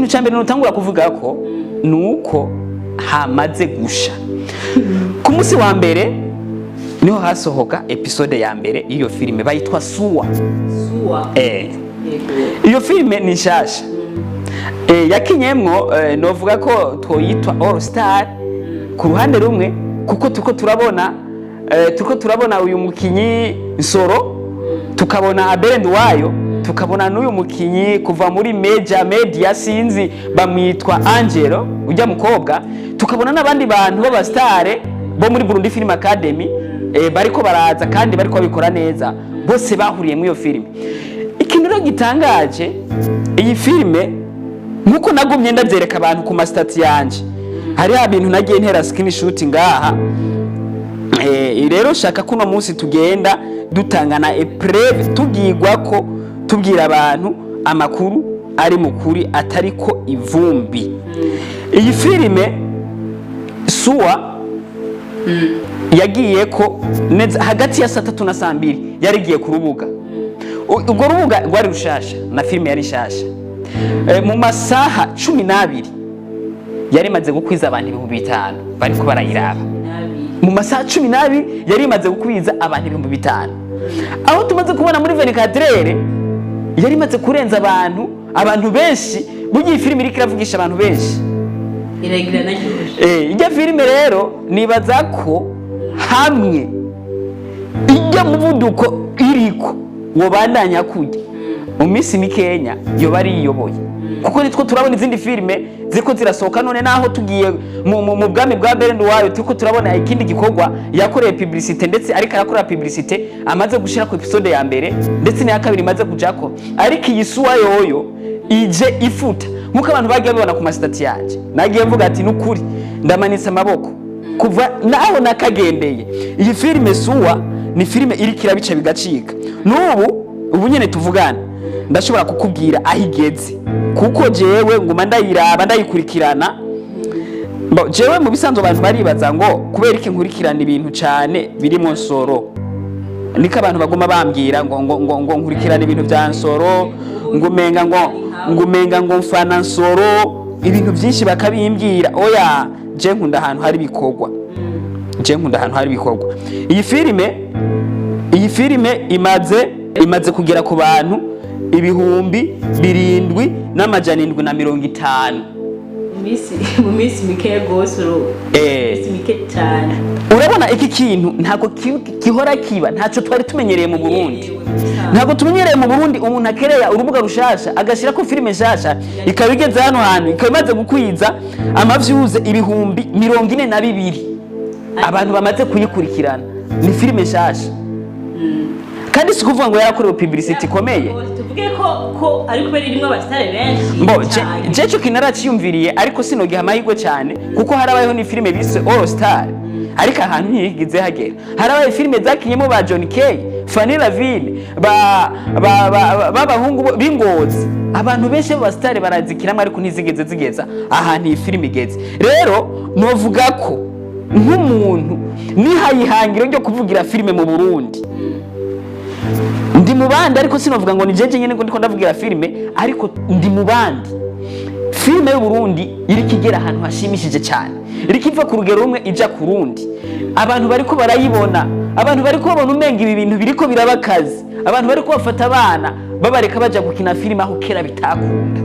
Ikintu cya mbere nutangura kuvuga ko ni uko hamaze gusha. Ku munsi wa mbere niho hasohoka épisode ya mbere y'iyo filime bayitwa Suwa. Suwa. Iyo filime ni nshasha. Yakinyemwo novuga ko twoyitwa all star ku ruhande rumwe, kuko turiko turabona uyu mukinyi Nsoro, tukabona Abel Nduwayo, tukabona n'uyu mukinyi kuva muri Meja Media, sinzi bamwitwa Angelo ujya mukobwa, tukabona n'abandi bantu b'abastare bo muri Burundi Film Academy bariko baraza kandi bariko babikora neza. Bose bahuriye muri iyo filime. Ikintu rero gitangaje, iyi filime, nkuko nagumye ndabyereka abantu ku ma statuts yanje, hariho ibintu nagiye ntera screenshot ngaha. Rero shaka kuno munsi tugenda dutangana preuve, tubwirwa ko tubwira abantu amakuru ari mu kuri, atari ko ivumbi. Iyi filime Suwa yagiye ko neza hagati ya saa 3 na saa 2, yarigiye ku rubuga. Urwo rubuga rwari rushasha na filime yari nshasha. Mu masaha 12 yari imaze gukwiza abantu 5000 bariko barayiraba. Mu masaha 12 yari imaze gukwiza abantu 5000. Aho tumaze kubona muri 24 heures yari imaze kurenza abantu benshi. Burya iyi filime iriko iravugisha abantu benshi. Iragira naryoshe. Ijya filime rero nibaza ko hamwe ijya muvuduko iriko wobandanya kujya, mu minsi mikenya yoba ariyoboye, kuko nitwo turabona izindi filime ziriko zirasohoka. None naho tugiye mu bwami bwa Berend wayo, turiko turabona ikindi gikorwa yakoreye publicité, ndetse ariko arakora publicité, amaze gushira ku épisode ya mbere ndetse n'iya kabiri imaze kujako. Ariko iyi Suwa yoyo ije ifuta, nkuko abantu bagiye babibona ku ma statuts yanje. Nagiye mvuga ati: "Nukuri ndamanitse amaboko kuva naho nakagendeye." Iyi filime Suwa ni filime iriko irabica bigacika. N'ubu ubu nyene tuvugana ndashobora kukubwira aho igeze, kuko jewe nguma ndayiraba, ndayikurikirana. Bo, jewe mu bisanzwe abantu baribaza ngo kubera iki nkurikirana ibintu cyane birimo Nsoro. Niko abantu baguma bambwira ngo nkurikirana ibintu bya Nsoro, ngo umenga ngo mfana Nsoro, ibintu byinshi bakabimbwira. Oya, je nkunda ahantu hari ibikorwa, je nkunda ahantu hari ibikorwa. Iyi filime imaze kugera ku bantu 7750. Mu minsi mike rwose uru minsi mike cyane. Urabona iki kintu ntabwo gihora kiba, ntacyo twari tumenyereye mu Burundi. Ntabwo tumenyereye mu Burundi umuntu akereya urubuga rushasha, agashyira ko filime nshasha, ikaba igeze hano hantu, ikaba imaze gukwiza ama views 42,000, abantu bamaze kuyikurikirana. Ni filime nshasha kandi si ukuvuga ngo yarakorewe publicity ikomeye. Tuvuge ko ari kubera irimo abasitari benshi Mbo cyane. Je cyo kinaraciyumviriye, ariko sinogiha amahirwe cyane, kuko harabayeho ni filime bise All Star, ariko ahantu ntiyigeze hagera. Harabaye filime zakinyemo ba John Kay, Fanny Lavine, ba b'abahungu b'Ingozi, abantu benshi b'abasitari barazikiramo, ariko ntizigeze zigeza ahantu iyi filime igeze. Rero novuga ko nk'umuntu nihaye ihangiro ryo kuvugira filime mu Burundi, ndi mu bandi, ariko sinovuga ngo ni jeje nyene ngo ndiko ndavugira filime, ariko ndi mu bandi. Filime y'u Burundi iriko igera ahantu hashimishije cyane, iriko iva ku rugero rumwe ija ku rundi. Abantu bariko barayibona, abantu bariko babona umenga ibi bintu biriko biraba akazi, abantu bariko bafata abana babareka baja gukina filime aho kera bitakunda.